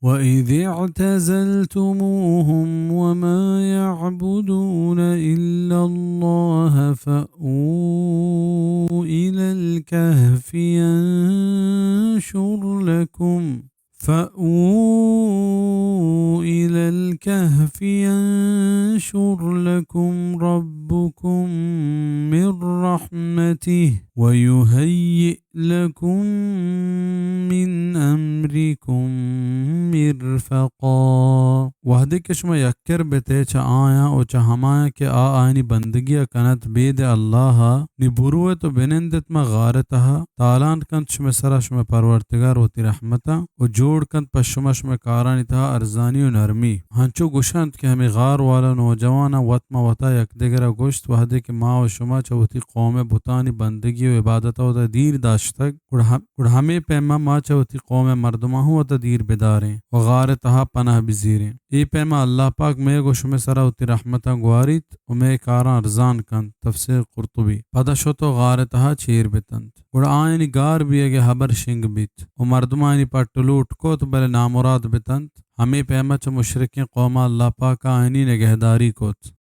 وإذ اعتزلتموهم وما يعبدون إلا الله فأووا إلى الكهف ينشر لكم فأووا إلى الكهف ينشر لكم ربكم من رحمته ويهيئ لكم من أمركم مرفقا۔ وہدے کہ شما یکر بتے چہ آیاں و چہ ہمایاں کہ آ آیانی بندگی ء کنت بید اللہ ء، نی بروت و بنندت ما غار ء تہا، تالان کنت شمئے سرا شمئے پرورتگار وتی رحمتاں و جوڑ کنت پہ شما شمئے کارانی تہا ارزانی و نرمی۔ ہنچو گوشنت کہ ہمے غار والا نوجواناں وت ما وتا یکدگر ء گوشت، وہدے کہ ما و شما چہ وتی قوم ء بتانی بندگی و عبادت ء وتا دیر داشتگ، گڑا ہم-، گڑا ہمے پیما ما چہ وتی قوم ء مردماں ہوں وتا دیر بداریں و غار ء تہا پناہ بزیریں۔ اے پیما اللہ پاک مئے گوں شمئے سرا وتی رحمتاں گواریت و مئے کاراں ارزان کنت۔ تفسیر قرطبی۔ پدا شت و غار ء تہا چیر بتنت۔ گڑا آیانی گار بیگ ء ہبر شنگ بیت و مردم آیانی پٹ و لوٹ کت، بلے نامراد بتنت۔ ہمے پیما چہ مشرکیں قوما اللہ پاک ء آیانی نگہداری کت۔